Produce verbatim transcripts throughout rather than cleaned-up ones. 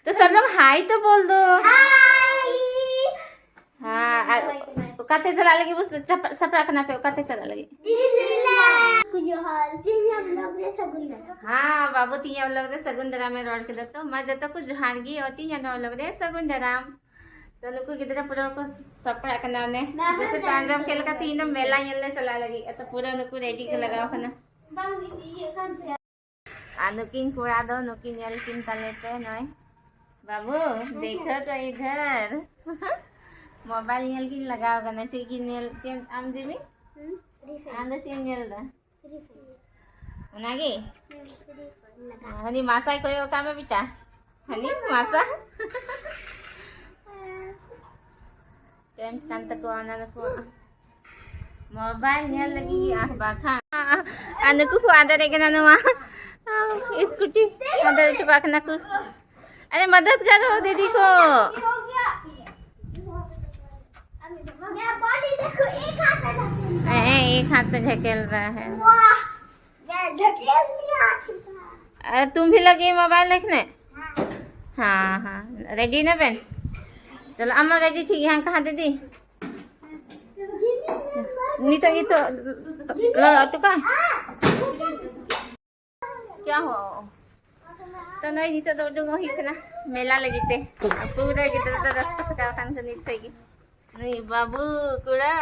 तो सब लोग हाय तो बोल दो। हाँ, ᱟᱨ ᱚᱠᱟᱛᱮ ᱪᱟᱞᱟᱜ ᱞᱟᱹᱜᱤᱫ ᱵᱚ ᱥᱟᱯ-, ᱥᱟᱯᱲᱟᱜ ᱠᱟᱱᱟ ᱯᱮ? ᱚᱠᱟᱛᱮ ᱪᱟᱞᱟᱜ ᱞᱟᱹᱜᱤᱫ? ᱫᱤᱞᱞᱤ᱾ ᱠᱚ ᱡᱚᱦᱟᱨ, ᱛᱮᱦᱮᱧᱟᱜ vlog ᱨᱮ ᱥᱟᱹᱜᱩᱱ ᱫᱟᱨᱟᱢ᱾ ᱦᱮᱸ ᱵᱟᱹᱵᱩ, ᱛᱮᱦᱮᱧᱟᱜ vlog ᱨᱮ ᱥᱟᱹᱜᱩᱱ ᱫᱟᱨᱟᱢ ᱮ ᱨᱚᱲ ᱠᱮᱫᱟ᱾ ᱛᱚ ᱢᱟ ᱡᱚᱛᱚ ᱠᱚ ᱡᱚᱦᱟᱨ ᱜᱮ, ᱛᱮᱦᱮᱧᱟᱜ vlog ᱨᱮ ᱥᱟᱹᱜᱩᱱ ᱫᱟᱨᱟᱢ᱾ ᱛᱚ ᱱᱩᱠᱩ ᱜᱤᱫᱽᱨᱟᱹ ᱯᱩᱨᱟᱹ ᱠᱚ ᱥᱟᱯᱲᱟᱜ ᱠᱟᱱᱟ, ᱚᱱᱮ ᱡᱮᱥᱮ ᱯᱮ ᱟᱸᱡᱚᱢ ᱠᱮᱫ ᱞᱮᱠᱟ ᱛᱮᱦᱮᱧ ᱫᱚ ᱢᱮᱞᱟ ᱧᱮᱞ ᱞᱮ ᱪᱟᱞᱟᱜ ᱞᱟᱹᱜᱤᱫ᱾ ᱛᱚ ᱯᱩᱨᱟᱹ ᱱᱩᱠᱩ ready ᱠᱚ ᱞᱟᱜᱟᱣ ᱠᱟᱱᱟ᱾ ᱟᱨ ᱱᱩᱠᱤᱱ ᱠᱚᱲᱟ ᱫᱚ ᱱᱩᱠᱤᱱ ᱧᱮᱞ ᱠᱤᱱ ᱛᱟᱞᱮ ᱯᱮ, ᱱᱚᱜᱼᱚᱭ ᱵᱟᱹᱵᱩ, ᱫᱮᱠᱷᱳ ᱛᱚ ᱤᱫᱷᱟᱨ᱾ ᱢᱳᱵᱟᱭᱤᱞ ᱧᱮᱞ ᱠᱤᱱ ᱞᱟᱜᱟᱣ ᱠᱟᱱᱟ᱾ ᱪᱮᱫ ᱠᱤᱱ ᱧᱮᱞ, ᱪᱮᱫ ᱟᱢ ᱡᱤᱢᱤ? ᱦᱩᱸ, Free Fire᱾ ᱟᱢ ᱫᱚ ᱪᱮᱫ ᱮᱢ ᱧᱮᱞ ᱮᱫᱟ? Free Fire᱾ ᱚᱱᱟᱜᱮ? ᱦᱩᱸ, Free Fire ᱞᱟᱜᱟ᱾ ᱦᱟᱹᱱᱤ ᱢᱟᱥᱟᱭ ᱠᱚᱭᱚᱜ ᱠᱟᱜ ᱢᱮ ᱵᱮᱴᱟ᱾ ᱦᱟᱹᱱᱤ ᱢᱟᱥᱟ᱾ ᱴᱮᱱᱴ ᱠᱟᱱ ᱛᱟᱠᱚᱣᱟ ᱚᱱᱟ ᱫᱚᱠᱚ ᱢᱳᱵᱟᱭᱤᱞ ᱧᱮᱞ ᱞᱟᱹᱜᱤᱫ ᱜᱮ ᱟᱨ ᱵᱟᱠᱷᱟᱱ᱾ ᱟᱨ ᱱᱩᱠᱩ ᱠᱚ ᱟᱫᱮᱨᱮ ᱠᱟᱱᱟ ᱱᱚᱣᱟ ᱥᱠᱩᱴᱤ᱾ ᱟᱫᱮᱨ ᱦᱚᱴᱚ ᱠᱟᱜ ᱠᱟᱱᱟ ᱠᱚ᱾ अरे मदद करो दीदी को। मैं body देखो, एक हाथ से ढकेल रहा है। हाँ, एक हाथ से ढकेल रहा है। वाह, मैं ढकेल दिया। अरे तुम भी लगी मोबाइल देखने? हाँ हाँ, रेडी ना बेन? चलो अम्मा रेडी ठीक है, कहाँ दीदी? ᱱᱤᱛᱚᱜ ᱜᱮᱛᱚ ᱞᱚᱞᱚ ᱦᱚᱴᱚ ᱠᱟᱜ᱾ क्या हो? ᱛᱚ ᱱᱚᱜᱼᱚᱭ ᱱᱤᱛᱚᱜ ᱫᱚ ᱩᱰᱩᱝᱚᱜ ᱦᱩᱭᱩᱜ ᱠᱟᱱᱟ ᱢᱮᱞᱟ ᱞᱟᱹᱜᱤᱫ ᱛᱮ᱾ ᱯᱩᱨᱟᱹ ᱜᱤᱫᱽᱨᱟᱹ ᱫᱚ ᱨᱟᱹᱥᱠᱟᱹ ᱪᱟᱵᱟ ᱠᱟᱱ ᱛᱟᱠᱚ ᱱᱤᱛ ᱠᱷᱚᱡ ᱜᱮ᱾ ᱱᱩᱭ ᱵᱟᱹᱵᱩ ᱠᱚᱲᱟ᱾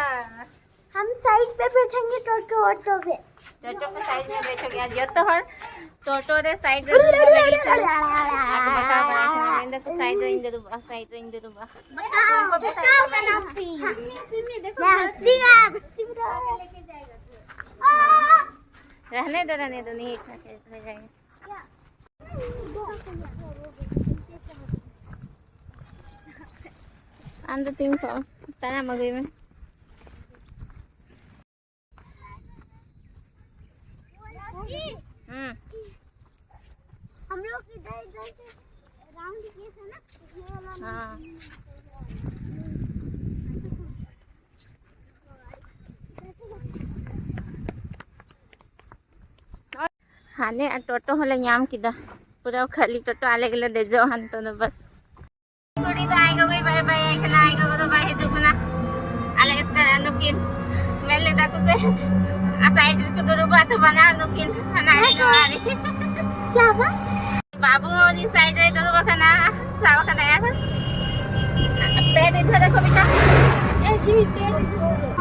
हम साइड पे बैठेंगे, टोटो ऑटो पे। टोटो को साइड में बैठोगे। आज ᱡᱚᱛᱚ ᱦᱚᱲ ᱴᱳᱴᱳ ᱨᱮ ᱥᱟᱭᱤᱰ ᱨᱮ ᱫᱩᱲᱩᱵ ᱞᱟᱹᱜᱤᱫ ᱛᱮ ᱟᱨ ᱠᱚ ᱵᱟᱛᱟᱣ ᱵᱟᱲᱟᱭ ᱠᱟᱱᱟ᱾ ᱢᱮᱱ ᱫᱟᱠᱚ ᱥᱟᱭᱤᱰ ᱨᱮᱧ ᱫᱩᱲᱩᱵᱚᱜᱼᱟ, ᱥᱟᱭᱤᱰ ᱨᱮᱧ ᱫᱩᱲᱩᱵᱚᱜᱼᱟ᱾ ᱩᱱᱠᱩ ᱯᱮ ᱥᱟᱭᱤᱰ ᱨᱮ ᱵᱟᱝ᱾ मैं हंसती हूँ, हंसती हूँ। रहने दो, रहने दो, नहीं उठा के रह जाएंगे। ᱟᱢ ᱫᱚ ᱛᱤᱸᱜᱩ ᱠᱚᱜ ᱢᱮ, ᱛᱟᱲᱟᱢ ᱟᱹᱜᱩᱭ ᱢᱮ᱾ ᱦᱩᱸ᱾ हम लोग इधर, इधर से राउंड किए थे ना, ये वाला। हाँ। ᱦᱟᱱᱮ ᱟᱨ ᱴᱳᱴᱳ ᱦᱚᱸᱞᱮ ᱧᱟᱢ ᱠᱮᱫᱟ᱾ ᱯᱩᱨᱟᱹ ᱠᱷᱟᱹᱞᱤ ᱴᱳᱴᱳ, ᱟᱞᱮ ᱜᱮᱞᱮ ᱫᱮᱡᱚᱜᱼᱟ ᱱᱤᱛᱚᱜ ᱫᱚ ᱵᱟᱥ᱾ ᱠᱩᱲᱤ ᱫᱚ ᱟᱡ ᱜᱚᱜᱚᱭ ᱵᱟᱭ ᱵᱟᱭ ᱟᱭ ᱠᱟᱱᱟ, ᱟᱡ ᱜᱚᱜᱚ ᱫᱚ ᱵᱟᱭ ᱦᱤᱡᱩᱜ ᱠᱟᱱᱟ᱾ ᱟᱞᱮ ᱮᱥᱠᱟᱨ ᱱᱩᱠᱤᱱ ᱢᱮᱱ ᱞᱮᱫᱟ ᱠᱚ ᱥᱮ ᱟᱨ ᱥᱟᱭᱤᱰ ᱨᱮᱠᱚ ᱫᱩᱲᱩᱵᱟ, ᱛᱚ ᱵᱟᱱᱟᱨ ᱱᱩᱠᱤᱱ ᱦᱟᱱᱟ ᱦᱮᱡ ᱱᱚᱣᱟ ᱨᱮ᱾ ᱠᱭᱟ ᱦᱩᱣᱟ? ᱵᱟᱹᱵᱩ ᱩᱱᱤ ᱥᱟᱭᱤᱰ ᱨᱮ ᱫᱩᱲᱩᱵ ᱟᱠᱟᱱᱟ, ᱥᱟᱵ ᱟᱠᱟᱫᱟᱭ ᱟᱫᱚ᱾ ᱯᱮ ᱫᱤᱱ ᱫᱷᱚᱨᱮ ᱠᱚ ᱵᱮᱴᱟ᱾ ᱮ ᱡᱤᱣᱤ ᱯᱮ ᱫᱤᱱ ᱫᱷᱚᱨᱮ᱾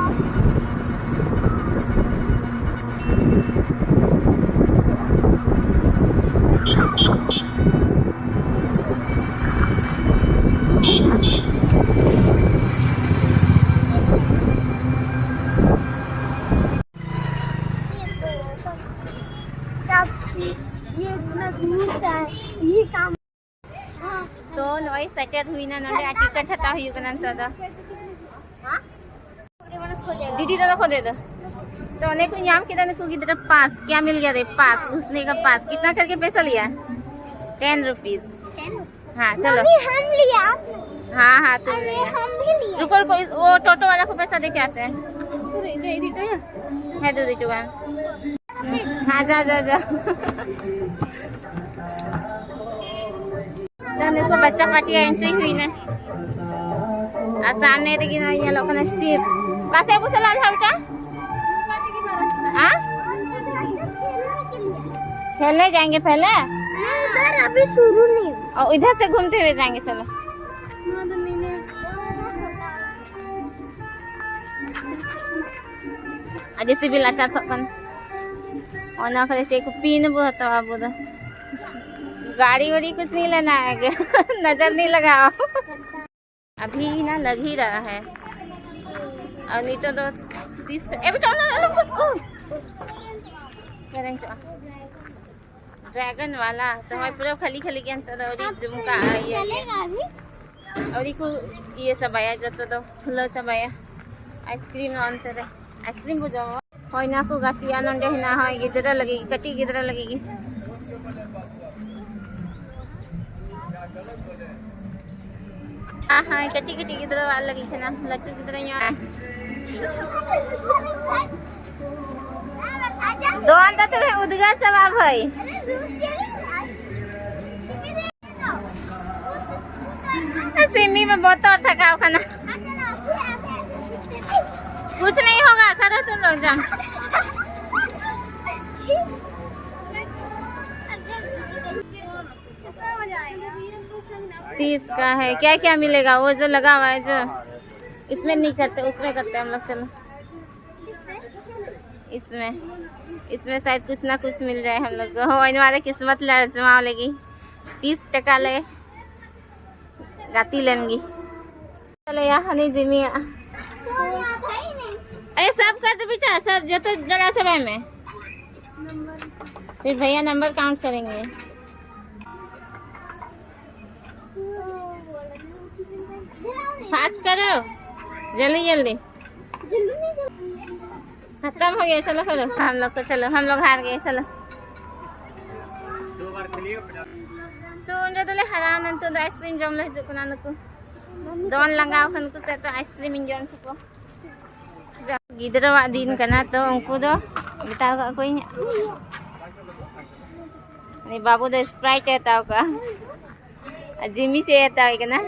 ये इतना दूर से है, ये काम। ᱛᱚ ᱱᱚᱜᱼᱚᱭ ᱥᱮᱴᱮᱨ ᱦᱩᱭᱱᱟ ᱱᱚᱰᱮ, ᱟᱨ ᱴᱤᱠᱤᱴ ᱦᱟᱛᱟᱣ ᱦᱩᱭᱩᱜ ᱠᱟᱱᱟ ᱱᱤᱛᱚᱜ ᱫᱚ᱾ ᱫᱤᱫᱤ ᱫᱚ ᱠᱚ ᱫᱮ ᱫᱚ᱾ ᱛᱚ ᱚᱱᱮ ᱠᱚ ᱧᱟᱢ ᱠᱮᱫᱟ ᱱᱩᱠᱩ ᱜᱤᱫᱽᱨᱟᱹ ᱯᱟᱥ, ᱠᱭᱟ ᱢᱤᱞ ᱜᱮᱭᱟ ᱨᱮ? ᱯᱟᱥ, ᱜᱷᱩᱥᱱᱮ ᱠᱟ ᱯᱟᱥ᱾ ᱠᱤᱛᱱᱟ ᱠᱟᱨᱠᱮ ᱯᱮᱥᱟ ᱞᱤᱭᱟ? Ten rupees. हाँ चलो। मम्मी, हम लिया। हाँ हाँ, तुम अरे, लिया। हम भी लिया। रुको रुको, इस- वो टोटो वाला को पैसा दे के आते हैं। है दो दो टुका। हाँ जा जा जा। ᱛᱚ ᱱᱩᱠᱩ ᱵᱟᱪᱪᱟ ᱯᱟᱨᱴᱤ ᱮᱱᱴᱨᱤ ᱦᱩᱭᱱᱟ᱾ ᱟᱨ ᱥᱟᱢᱱᱮ ᱨᱮᱜᱮ ᱱᱚᱜᱼᱚᱭ ᱧᱮᱞᱚᱜ ᱠᱟᱱᱟ ᱪᱤᱯᱥ᱾ ᱚᱠᱟ ᱥᱮᱫ ᱵᱚ ᱪᱟᱞᱟᱜᱼᱟ ᱵᱮᱴᱟ? ᱦᱮᱸ? खेलने जाएंगे पहले। नहीं, इधर अभी शुरू नहीं हुआ। और इधर से घूमते हुए जाएंगे, चलो। ᱟᱹᱰᱤ ᱥᱤᱵᱤᱞ ᱟᱪᱟᱨ ᱥᱚᱜ ᱠᱟᱱᱟ᱾ ᱚᱱᱟ ᱠᱚᱨᱮ ᱪᱮᱫ ᱠᱚ ᱯᱤᱱ ᱵᱚ ᱦᱟᱛᱟᱣᱟ ᱟᱵᱚ ᱫᱚ? गाड़ी वाड़ी कुछ नहीं लेना है, नजर नहीं लगाओ। अभी ना लग ही रहा है। और नहीं तो दो तीस ए बेटा, ना, ना, ना, ओ। ड्रैगन वाला तो हमारे पूरा खाली खाली के अंत तो और एक झुमका आई है। चलेगा अभी? और एक ये सब आया, जब तो दो खुला सब आया। आइसक्रीम ना अंत रे। आइसक्रीम बुझाओ। ᱦᱳᱭ, ᱱᱟ ᱠᱚ ᱜᱟᱛᱮᱜᱼᱟ ᱱᱚᱸᱰᱮ ᱦᱮᱱᱟᱜᱼᱟ, ᱦᱳᱭ, ᱜᱤᱫᱽᱨᱟᱹ ᱞᱟᱹᱜᱤᱫ, ᱠᱟᱹᱴᱤᱡ ᱜᱤᱫᱽᱨᱟᱹ ᱞᱟᱹᱜᱤᱫ ᱜᱮ᱾ ᱦᱮᱸ, ᱦᱮᱸ, ᱠᱟᱹᱴᱤᱡ ᱠᱟᱹᱴᱤᱡ ᱜᱤᱫᱽᱨᱟᱹᱣᱟᱜ ᱞᱟᱹᱜᱤᱫ ᱠᱟᱱᱟ, ᱞᱟᱹᱴᱩ ᱜᱤᱫᱽᱨᱟᱹ ᱧᱚᱜ᱾ ᱫᱚᱱ ᱫᱟ ᱛᱚᱵᱮ ᱩᱫᱽᱜᱟᱹᱨ ᱪᱟᱵᱟᱜᱼᱟ ᱵᱷᱟᱹᱭ᱾ सिमी में बहुत और थकाव खाना। कुछ नहीं होगा, करो तुम लोग, जाओ। तीस का है, क्या क्या मिलेगा? वो जो लगा हुआ है, जो इसमें नहीं करते, उसमें करते हम लोग। चलो, इसमें, इसमें शायद कुछ ना कुछ मिल जाए हम लोग को। हो, इन वाले किस्मत ले आजमाओ लेगी। तीस टका ले गाती लेंगी। चलो, यहाँ नहीं जिमी। अरे, सब कर दे बेटा, सब जो तो डरा सब है में। फिर भैया नंबर काउंट करेंगे। फास्ट करो, जल्दी जल्दी। खत्म हो गया, चलो करो। हम लोग को, चलो, हम लोग हार गए, चलो। तो उन ᱫᱚᱞᱮ ᱦᱟᱨᱟᱣᱱᱟ, ᱱᱤᱛᱚᱜ ᱫᱚ ᱟᱭᱤᱥᱠᱨᱤᱢ ᱡᱚᱢ ᱞᱮ ᱦᱤᱡᱩᱜ ᱠᱟᱱᱟ᱾ ᱱᱩᱠᱩ ᱫᱚᱱ ᱞᱟᱸᱜᱟᱣ ᱠᱟᱱ ᱠᱚ ᱥᱮ, ᱛᱚ ᱟᱭᱤᱥᱠᱨᱤᱢ ᱤᱧ ᱡᱚᱢ ᱦᱚᱪᱚ ᱠᱚᱣᱟ᱾ ᱜᱤᱫᱽᱨᱟᱹᱣᱟᱜ ᱫᱤᱱ ᱠᱟᱱᱟ, ᱛᱚ ᱩᱱᱠᱩ ᱫᱚ ᱢᱮᱛᱟᱣ ᱠᱟᱜ ᱠᱚᱣᱟᱧ, ᱩᱱᱤ ᱵᱟᱹᱵᱩ ᱫᱚ ᱥᱯᱨᱟᱭᱤᱴ ᱮ ᱦᱟᱛᱟᱣ ᱠᱟᱜᱼᱟ᱾ ᱟᱨ ᱡᱤᱢᱤ ᱪᱮᱫ ᱮ ᱦᱟᱛᱟᱣ ᱠᱟᱱᱟ?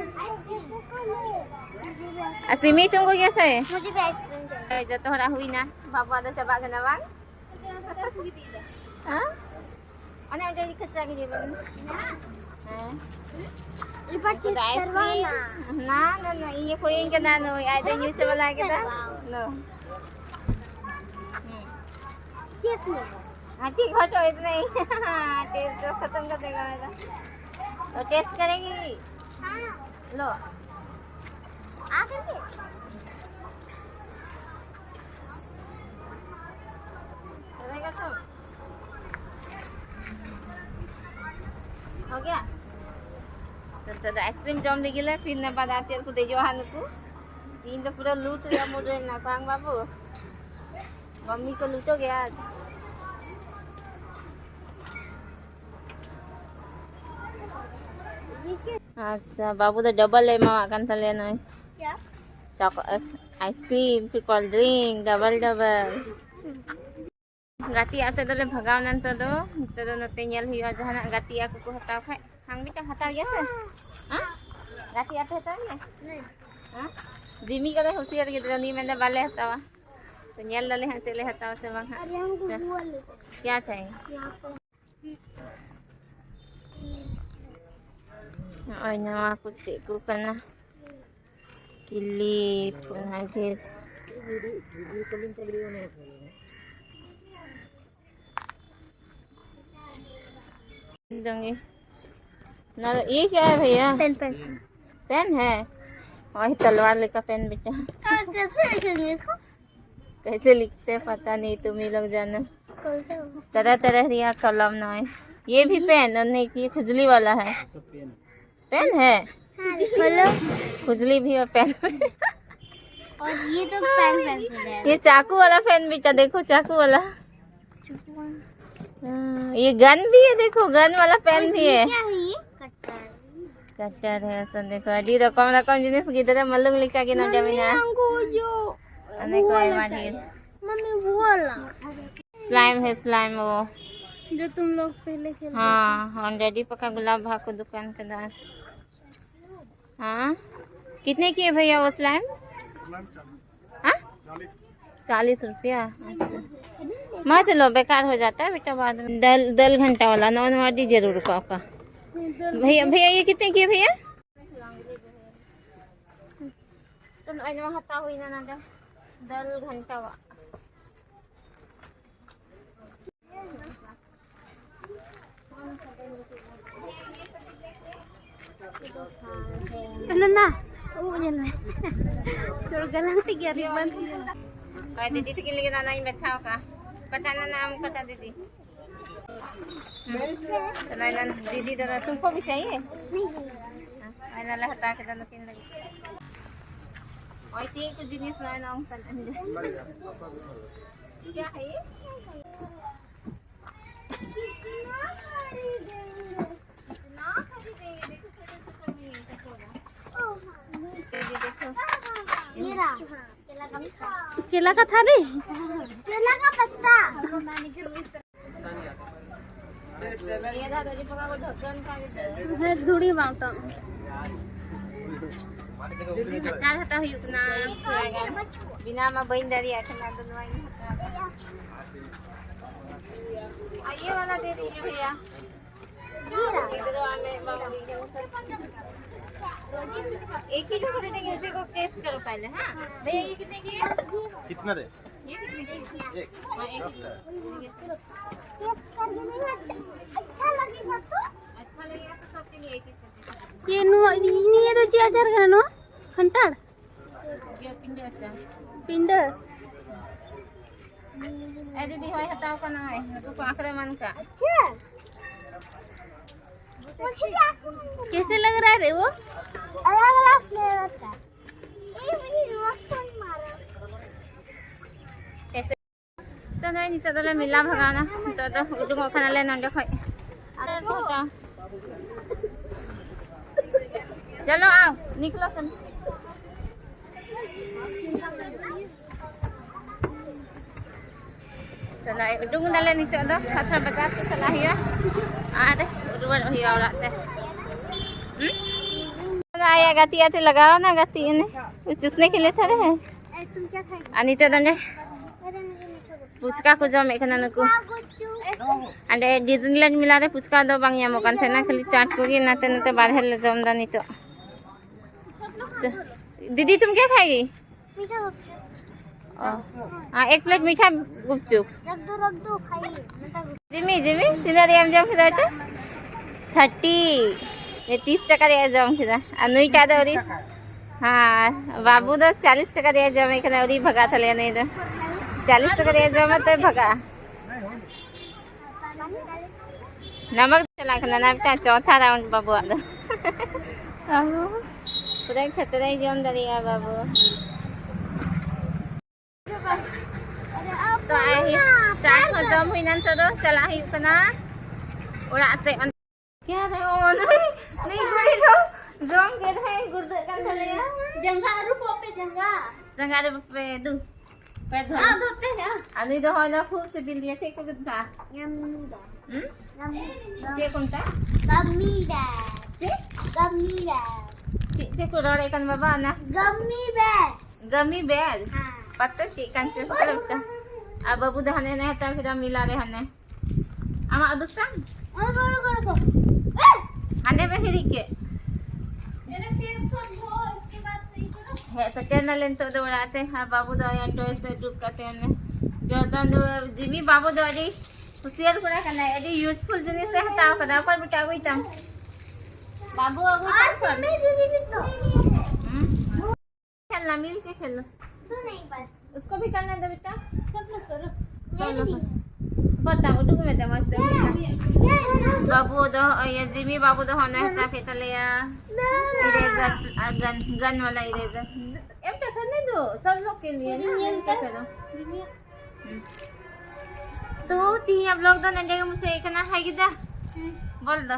ᱟᱨ ᱥᱤᱢᱤ ᱛᱩᱢ ᱠᱚ ᱜᱮᱭᱟ ᱥᱮ? मुझे भी आइसक्रीम चाहिए। ᱡᱚᱛᱚ ᱦᱚᱲᱟᱜ ᱦᱩᱭᱱᱟ, ᱵᱟᱵᱩᱣᱟᱜ ᱫᱚ ᱪᱟᱵᱟᱜ ᱠᱟᱱᱟ ᱵᱟᱝ? ᱦᱮᱸ? ᱚᱱᱮ ᱚᱸᱰᱮ ᱠᱷᱟᱪᱪᱟ ᱜᱮ ᱡᱮᱢᱚᱱ᱾ ᱦᱮᱸ᱾ ᱩᱱᱠᱩ ᱫᱚ ᱟᱭᱤᱥᱠᱨᱤᱢ᱾ ᱱᱟ, ᱱᱟ, ᱱᱟ, ᱤᱭᱟᱹ ᱠᱚ ᱤᱧ ᱠᱟᱱᱟ ᱱᱩᱭ, ᱟᱡ ᱫᱚ ᱧᱩ ᱪᱟᱵᱟ ᱞᱮ ᱠᱮᱫᱟ᱾ ᱱᱚ᱾ ᱦᱮᱸ᱾ ᱦᱟᱹᱴᱤ ᱜᱷᱚᱴᱚ ᱤᱛᱱᱟ ᱦᱤ᱾ ᱴᱮᱥᱴ ᱫᱚ ᱠᱷᱟᱛᱚᱢ ᱠᱟᱛᱮ ᱜᱮ ᱢᱮᱱᱟ᱾ ᱚ, ᱴᱮᱥᱴ ᱠᱟᱨᱮᱜᱤ? ᱞᱚ᱾ ᱦᱳ ᱜᱮᱭᱟ? ᱛᱚ, ᱛᱚ, ᱟᱭᱤᱥᱠᱨᱤᱢ ᱡᱚᱢ ᱞᱟᱹᱜᱤᱫ ᱞᱮ, ᱯᱷᱤᱨ ᱱᱮ ᱵᱟᱫ ᱟᱨ ᱪᱮᱫ ᱠᱚ ᱫᱮᱡᱚᱜᱼᱟ ᱦᱟᱸᱜ ᱱᱩᱠᱩ᱾ ᱤᱧ ᱫᱚ ᱯᱩᱨᱟᱹ ᱞᱩᱴ ᱨᱮᱭᱟᱜ ᱢᱩᱰ ᱨᱮ ᱢᱮᱱᱟᱜ ᱠᱚᱣᱟ, ᱵᱟᱝ ᱵᱟᱹᱵᱩ? ᱢᱟᱢᱢᱤ ᱠᱚ ᱞᱩᱴᱚ ᱜᱮᱭᱟ ᱟᱡ᱾ ᱟᱪᱪᱷᱟ, ᱵᱟᱹᱵᱩ ᱫᱚ ᱰᱚᱵᱚᱞ ᱮ ᱮᱢᱟᱣᱟᱜ ᱠᱟᱱ ᱛᱟᱞᱮᱭᱟ ᱱᱚᱜᱼᱚᱭ᱾ ᱪᱚᱠ-, ᱟᱭᱤᱥᱠᱨᱤᱢ, ᱯᱷᱤᱨ ᱠᱳᱞᱰ ᱰᱨᱤᱝᱠ, ᱰᱚᱵᱚᱞ ᱰᱚᱵᱚᱞ᱾ ᱜᱟᱛᱮᱜ ᱥᱮᱫ ᱫᱚᱞᱮ ᱵᱷᱟᱜᱟᱣ ᱮᱱᱟ ᱱᱤᱛᱚᱜ ᱫᱚ᱾ ᱱᱤᱛᱚᱜ ᱫᱚ ᱱᱚᱛᱮ ᱧᱮᱞ ᱦᱩᱭᱩᱜᱼᱟ, ᱡᱟᱦᱟᱱᱟᱜ ᱜᱟᱛᱮᱜ ᱠᱚᱠᱚ ᱦᱟᱛᱟᱣ ᱠᱷᱟᱡ᱾ ᱦᱟᱝ ᱵᱮᱴᱟ, ᱦᱟᱛᱟᱣ ᱜᱮᱭᱟ ᱯᱮ? ᱦᱮᱸ? ᱜᱟᱛᱮ ᱟᱯᱮ ᱦᱟᱛᱟᱣ ᱜᱮᱭᱟ? ᱦᱮᱸ? ᱡᱤᱢᱤ ᱠᱟᱫᱟᱭ ᱦᱩᱥᱤᱭᱟᱨ ᱜᱤᱫᱽᱨᱟᱹ, ᱩᱱᱤ ᱢᱮᱱᱫᱟ ᱵᱟᱞᱮ ᱦᱟᱛᱟᱣᱟ᱾ ᱛᱚ ᱧᱮᱞ ᱫᱟᱞᱮ ᱦᱟᱸᱜ ᱪᱮᱫ ᱞᱮ ᱦᱟᱛᱟᱣᱟ ᱥᱮ ᱵᱟᱝ ᱦᱟᱸᱜ᱾ ᱟᱨ ᱭᱟᱦᱟᱸ ᱠᱚ ᱪᱟ-, ᱜᱳᱞ ᱞᱮᱠᱟ᱾ ᱠᱭᱟ ᱪᱟᱦᱤᱭᱮ? ᱭᱟᱦᱟᱸ ᱯᱮ᱾ ᱱᱚᱜᱼᱚᱭ ᱱᱚᱣᱟ ᱠᱚ ᱪᱮᱫ ᱠᱚ ᱠᱟᱱᱟ? ᱠᱤᱞᱤᱯ, ᱚᱱᱟ ᱜᱮ᱾ ᱫᱚᱝᱜᱮ। ना, ये क्या है भैया? Pen pencil. पेन है? वही तलवार लेकर पेन बेटा। और कैसे लिखेंगे इसको? कैसे लिखते हैं पता नहीं, तुम ही लोग जानो। कौन सा? तरह तरह दिया कलम नॉय। ये भी पेन, और नहीं, ये खुजली वाला है। पेन है? हाँ, खोलो। खुजली भी और पेन। और ये तो पेन पेंसिल है। ये चाकू वाला पेन बेटा, देखो चाकू वाला। हाँ, ये गन भी है, देखो गन वाला पेन भी है। क्या है ये? कटर। कटर है, सब देखो, ᱟᱹᱰᱤ ᱨᱚᱠᱚᱢ ᱨᱚᱠᱚᱢ ᱡᱤᱱᱤᱥ ᱜᱤᱫᱽᱨᱟᱹ ᱢᱟᱞᱩᱢ ᱞᱮᱠᱟ ᱜᱮ ᱱᱚᱰᱮ ᱢᱮᱱᱟᱜᱼᱟ᱾ हमको जो ᱚᱱᱮ ᱠᱚ ᱟᱭᱢᱟ ᱰᱷᱮᱨ᱾ मम्मी वो वाला। स्लाइम है, स्लाइम वो। जो तुम लोग पहले खेलते हाँ, हम डैडी पका गुलाब भाग को दुकान का दान। हाँ, कितने की है भैया वो स्लाइम? हाँ, चालीस रुपया। अच्छा, मत लो, बेकार हो जाता है बेटा बाद में। दल, दल घंटा वाला नौ नौ डी जरूर का, का। भैया, भैया, ये कितने की है भैया? तो नौ नौ हता हुई ना ना, दल घंटा वा। ᱱᱟᱱᱟ, ᱩᱵ ᱧᱮᱞ ᱢᱮ᱾ ᱪᱚᱲ ᱜᱟᱞᱟᱝ ᱛᱮᱜᱮ ᱟᱹᱰᱤ ᱵᱟᱝ ᱦᱩᱭᱩᱜᱼᱟ᱾ ᱦᱳᱭ, ᱫᱤᱫᱤ ᱛᱟᱹᱠᱤᱱ ᱞᱟᱹᱜᱤᱫ ᱱᱟᱱᱟᱧ ᱵᱟᱪᱷᱟᱣ ᱠᱟᱜᱼᱟ᱾ ᱚᱠᱟᱴᱟᱜ ᱱᱟᱱᱟ, ᱟᱢ ᱚᱠᱟᱴᱟᱜ ᱫᱤᱫᱤ? ᱦᱩᱸ? ᱱᱟᱱᱟ, ᱫᱤᱫᱤ ᱫᱚ ᱛᱩᱢᱠᱳ ᱵᱤᱪᱷᱟᱭᱤᱭᱮ? ᱱᱟᱱᱟ ᱞᱮ ᱦᱟᱛᱟᱣ ᱠᱮᱫᱟ ᱱᱩᱠᱤᱱ ᱞᱟᱹᱜᱤᱫ᱾ ᱦᱳᱭ, ᱪᱮᱫ ᱠᱚ ᱡᱤᱱᱤᱥ ᱱᱚᱜᱼᱚᱭ ᱱᱚᱝᱠᱟᱱ᱾ क्या है ये? कितना खरीदेंगे? इतना खरीदेंगे। देखो, छोटे छोटे में ये कटोरा। ये भी देखो। ये रहा। केला का थाली? केला का पत्ता। ये था, दही पका को ढक्कन था, ये तो। है, धूड़ी बांटा। ᱟᱪᱟᱨ ᱦᱟᱛᱟᱣ ᱦᱩᱭᱩᱜ ᱠᱟᱱᱟ᱾ ᱛᱷᱚᱲᱟ ᱜᱟᱱ ᱵᱮᱱᱟᱣ ᱢᱟ ᱵᱟᱹᱧ ᱫᱟᱲᱮᱭᱟᱜ ᱠᱟᱱᱟ, ᱟᱫᱚ ᱱᱚᱣᱟᱧ ᱦᱟᱛᱟᱣ ᱫᱟ᱾ ᱟᱨ ᱤᱭᱟᱹ ᱣᱟᱞᱟ ᱫᱮ ᱫᱤᱭᱮ ᱵᱷᱟᱭᱟ। एक किलो को दे देंगे, इसी को टेस्ट करो पहले। हाँ भैया, ये कितने की है? कितना दे? ये कितने की है? एक। हाँ, एक किलो। टेस्ट कर देंगे, अच्छा, अच्छा लगेगा तो। अच्छा लगेगा तो सबके लिए एक एक कर देंगे। ये नु-, ये तो ᱪᱮᱫ ᱟᱪᱟᱨ ᱠᱟᱱᱟ ᱱᱚᱣᱟ? ᱠᱷᱟᱱᱴᱟᱲ? ᱤᱭᱟᱹ, ᱯᱤᱸᱰᱟᱹ ᱟᱪᱟᱨ᱾ ᱯᱤᱸᱰᱟᱹ? ᱮ ᱫᱤᱫᱤ, ᱦᱚᱸᱭ ᱦᱟᱛᱟᱣ ᱠᱟᱱᱟ, ᱱᱩᱠᱩ ᱠᱚ ᱟᱸᱠᱷᱲᱮ ᱢᱟᱱ ᱠᱟᱜ᱾ ᱟᱪᱪᱷᱟ᱾ मुझे भी आपको कैसे लग रहा है रे वो? अलग अलग फ्लेवर का। ये मुझे रोज को ही मारा। कैसे? ᱛᱚ ᱱᱚᱜᱼᱚᱭ ᱱᱤᱛᱚᱜ ᱫᱚᱞᱮ ᱢᱮᱞᱟ ᱵᱷᱟᱜᱟᱣᱱᱟ᱾ ᱱᱤᱛᱚᱜ ᱫᱚ ᱩᱰᱩᱝᱚᱜ ᱠᱟᱱᱟᱞᱮ ᱱᱚᱸᱰᱮ ᱠᱷᱚᱡ᱾ ᱟᱨ ᱪᱚᱞᱚ ᱟᱣ, ᱱᱤᱠᱞᱚ ᱥᱮᱱ᱾ ᱛᱚ ᱱᱚᱜᱼᱚᱭ ᱩᱰᱩᱝ ᱱᱟᱞᱮ ᱱᱤᱛᱚᱜ ᱫᱚ, ᱟᱪᱪᱷᱟ, ᱵᱟᱡᱟᱨ ᱥᱮᱫ ᱪᱟᱞᱟᱜ ᱦᱩᱭᱩᱜᱼᱟ ᱟᱨ ᱨᱩᱣᱟᱹᱲᱚᱜ ᱦᱩᱭᱩᱜᱼᱟ ᱚᱲᱟᱜ ᱛᱮ᱾ ᱦᱩᱸ? ᱟᱭᱟᱜ ᱜᱟᱛᱮ ᱟᱛᱮ ᱞᱟᱜᱟᱣ ᱱᱟ, ᱜᱟᱛᱮ ᱮᱱᱮ, ᱪᱩᱥᱱᱮ ᱠᱷᱮᱞᱮ ᱛᱷᱟ ᱨᱮ ᱦᱮᱸ᱾ ᱟᱨ ᱱᱤᱛᱚᱜ ᱫᱚ ᱚᱸᱰᱮ ᱯᱷᱩᱪᱠᱟ ᱠᱚ ᱡᱚᱢᱮᱫ ᱠᱟᱱᱟ ᱱᱩᱠᱩ᱾ ᱚᱸᱰᱮ ᱰᱤᱡᱱᱤᱞᱮᱱᱰ ᱢᱮᱞᱟ ᱨᱮ ᱯᱷᱩᱪᱠᱟ ᱫᱚ ᱵᱟᱝ ᱧᱟᱢᱚᱜ ᱠᱟᱱ ᱛᱟᱦᱮᱱᱟ, ᱠᱷᱟᱹᱞᱤ ᱪᱟᱴ ᱠᱚᱜᱮ᱾ ᱱᱟᱛᱮ ᱱᱟᱛᱮ ᱵᱟᱨᱦᱮ ᱞᱮ ᱡᱚᱢ ᱮᱫᱟ ᱱᱤᱛᱚᱜ᱾ ᱪᱚ, ᱫᱤᱫᱤ, ᱛᱩᱢ ᱠᱭᱟ ᱠᱷᱟᱭᱮᱜᱤ? मीठा गुपचुप। ᱚ, ᱟᱨ ᱮᱠ ᱯᱞᱮᱴ ᱢᱤᱴᱷᱟ ᱜᱩᱯᱪᱩᱯ। रख दो, रख दो, खाइए। मीठा गुपचुप। ᱡᱤᱢᱤ, ᱡᱤᱢᱤ, ᱛᱤᱱᱟᱹᱜ ᱨᱮᱭᱟᱜ ᱮᱢ ᱡᱚᱢ ᱠᱮᱫᱟ ᱮᱱᱛᱮ? ᱛᱷᱟᱨᱴᱤ᱾ ᱛᱤᱥ ᱴᱟᱠᱟ ᱨᱮᱭᱟᱜ ᱮ ᱡᱚᱢ ᱠᱮᱫᱟ᱾ ᱟᱨ ᱱᱩᱭᱴᱟᱜ ᱫᱚ ᱟᱹᱣᱨᱤ᱾ ᱦᱮᱸ, ᱵᱟᱹᱵᱩ ᱫᱚ ᱪᱟᱞᱤᱥ ᱴᱟᱠᱟ ᱨᱮᱭᱟᱜ ᱮ ᱡᱚᱢᱮ ᱠᱟᱱᱟ, ᱟᱹᱣᱨᱤ ᱵᱷᱟᱜᱟ ᱛᱟᱞᱮᱭᱟ ᱱᱩᱭ ᱫᱚ᱾ ᱪᱟᱞᱤᱥ ᱴᱟᱠᱟ ᱨᱮᱭᱟᱜ ᱮ ᱡᱚᱢᱟ ᱛᱚᱭ ᱵᱷᱟᱜᱟᱜᱼᱟ᱾ ᱱᱟᱢᱵᱟᱨ ᱪᱟᱞᱟᱜ ᱠᱟᱱᱟ ᱱᱟ ᱢᱤᱫᱴᱟᱝ ᱪᱚᱣᱛᱷᱟ ᱨᱟᱣᱩᱱᱰ ᱵᱟᱹᱵᱩᱣᱟᱜ ᱫᱚ᱾ ᱵᱟᱹᱵᱩ ᱯᱩᱨᱟᱹ ᱠᱷᱟᱛᱨᱟᱭ ᱡᱚᱢ ᱫᱟᱲᱮᱭᱟᱜᱼᱟ ᱵᱟᱹᱵᱩ᱾ ᱛᱚ ᱟᱭ ᱪᱟ ᱠᱚ ᱡᱚᱢ ᱦᱩᱭᱱᱟ, ᱱᱤᱛᱚᱜ ᱫᱚ ᱪᱟᱞᱟᱜ ᱦᱩᱭᱩᱜ ᱠᱟᱱᱟ ᱚᱲᱟᱜ ᱥᱮᱫ᱾ क्या है वो? नहीं, नहीं, गुड़ी तो जम के रहे, गुर्दे का खले। जंगा अरु पोपे जंगा। जंगा रे पोपे, दू। पैर धो। हाँ, धोते हैं। अनु तो हो ना, खूब से बिल दिया, ठीक को कितना? यम्मी। हम्म? यम्मी। जे कौन सा? गम्मी है। जे? गम्मी है। जे, ᱪᱮᱫ ᱠᱚ ᱨᱚᱲᱮᱫ ᱠᱟᱱ ᱵᱟᱵᱟ ᱚᱱᱟ? Gummy bear. Gummy bear? ᱦᱮᱸ. ᱯᱟᱛᱟ ᱪᱮᱫ ᱠᱟᱱ ᱪᱚ ᱦᱟᱛᱟᱣ ᱠᱮᱫᱟ᱾ ᱟᱨ ᱵᱟᱹᱵᱩ ᱫᱚ ᱦᱟᱱᱮ ᱦᱟᱱᱮ ᱦᱟᱛᱟᱣ ᱠᱮᱫᱟ ᱢᱮᱞᱟ ᱨᱮ ᱦᱟᱱᱮ᱾ ᱟᱢᱟᱜ ᱩᱫᱩᱜ ᱛᱟᱢ? ᱦᱟᱸᱰᱮ ᱢᱮ ᱦᱤᱨᱤᱡ ᱠᱮᱫ᱾ ᱦᱮᱡ ᱥᱮᱴᱮᱨ ᱱᱟᱞᱮ ᱱᱤᱛᱚᱜ ᱫᱚ ᱚᱲᱟᱜ ᱛᱮ᱾ ᱟᱨ ᱵᱟᱹᱵᱩ ᱫᱚ ᱚᱭᱟ ᱴᱚᱭ ᱥᱮ ᱩᱰᱩᱠ ᱠᱟᱛᱮ ᱚᱱᱮ ᱡᱚᱨᱫᱟᱱ ᱫᱚ ᱡᱤᱢᱤ ᱵᱟᱹᱵᱩ ᱫᱚ ᱟᱹᱰᱤ ᱦᱩᱥᱤᱭᱟᱨ ᱠᱚᱲᱟ ᱠᱟᱱᱟᱭ, ᱟᱹᱰᱤ ᱤᱭᱩᱡᱯᱷᱩᱞ ᱡᱤᱱᱤᱥ ᱮ ᱦᱟᱛᱟᱣ ᱠᱟᱫᱟ᱾ ᱚᱠᱚᱭ ᱵᱮᱴᱟ ᱟᱹᱜᱩᱭ ᱛᱟᱢ? ᱵᱟᱹᱵᱩ ᱟᱹᱜᱩᱭ ᱛᱟᱢ ᱚᱠᱚᱭ? ᱦᱩᱸ? खेलना, मिल के खेलो। उसको भी करने दो बेटा। सब लोग करो। सब लोग करो। बताओ, डूब में दे मस्त। बाबू दो, ये जिमी बाबू दो होना है ताकि तले या। इरेजर, गन, गन वाला इरेजर। एम पे करने दो, सब लोग के लिए ना, मिल के करो। तो तीन अब लोग दो नंगे मुझे एक ना है किधर? बोल दो।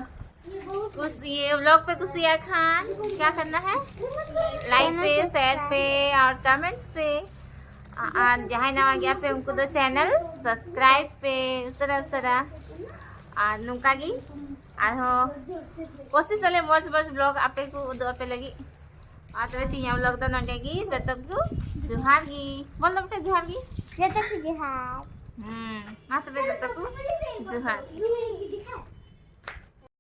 कुछ ये व्लॉग पे कुछ या खान क्या करना है? लाइक पे, शेयर पे और कमेंट्स पे। ᱟᱨ ᱡᱟᱦᱟᱸᱭ ᱱᱟᱣᱟ ᱜᱮᱭᱟ ᱯᱮ ᱩᱱᱠᱩ ᱫᱚ ᱪᱮᱱᱮᱞ ᱥᱟᱵᱥᱠᱨᱟᱭᱤᱵ ᱯᱮ ᱩᱥᱟᱹᱨᱟ ᱩᱥᱟᱹᱨᱟ᱾ ᱟᱨ ᱱᱚᱝᱠᱟ ᱜᱮ ᱟᱨᱦᱚᱸ ᱠᱳᱥᱤᱥ ᱟᱞᱮ ᱢᱚᱡᱽ ᱢᱚᱡᱽ ᱵᱞᱚᱜ ᱟᱯᱮ ᱠᱚ ᱩᱫᱩᱜ ᱟᱯᱮ ᱞᱟᱹᱜᱤᱫ᱾ ᱟᱨ ᱛᱚᱵᱮ ᱛᱮᱦᱮᱧᱟᱜ ᱵᱞᱚᱜ ᱫᱚ ᱱᱚᱰᱮ ᱜᱮ᱾ ᱡᱚᱛᱚ ᱠᱚ ᱡᱚᱦᱟᱨ ᱜᱮ᱾ ᱵᱚᱞ ᱫᱚ ᱢᱤᱫᱴᱮᱱ ᱡᱚᱦᱟᱨ ᱜᱮ᱾ ᱡᱚᱛᱚ ᱠᱚ ᱡᱚᱦᱟᱨ᱾ ᱦᱩᱸ, ᱢᱟ ᱛᱚᱵᱮ ᱡᱚᱛᱚ ᱠᱚ ᱡᱚᱦᱟᱨ᱾